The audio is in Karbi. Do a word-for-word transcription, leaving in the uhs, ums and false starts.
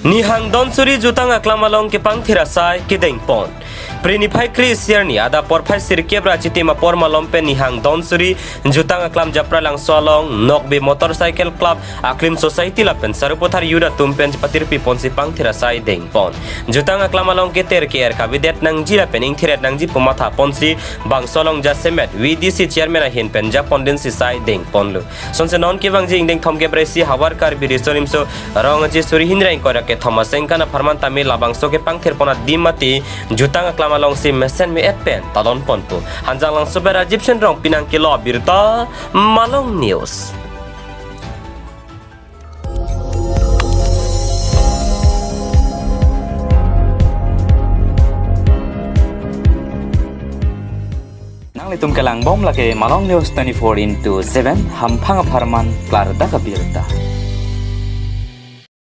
Nihang Donsuri jutang aklam along kepangthir asai kedengpon. Phre niphai kre-isi arni adap porphai sirkep ra chitim apor malom pen Nihang Donsuri jutang aklam Japralangso along Nokbe Motorcycle Club, Aklim Society lapen Sarupathar Youth atum pen patirpi ponsi pangthir asai dengpon. Jutang aklam along keter ke-er kavedet nangji lapen ingthiret nangji pu matha ponsi bangso along jasemet V D C chairman ahin pen japon dinsi sai dengponlo. Sonse non kevangji ingdeng thomkep ra isi havar Karbi Riso Nimso Rong Aje suri hini ingkoi ra kethom asengkan apharman tame labangso kepangthirpon adim mati jutang aklam alongsi mesen me-et pen talonponpo. Hanjanglangso pen Rajiv Shenrong pinang kelo abirta Malong News. Nanglitum kelangbom lake Malong News twenty-four into seven, hamphang apharman klardak abirta.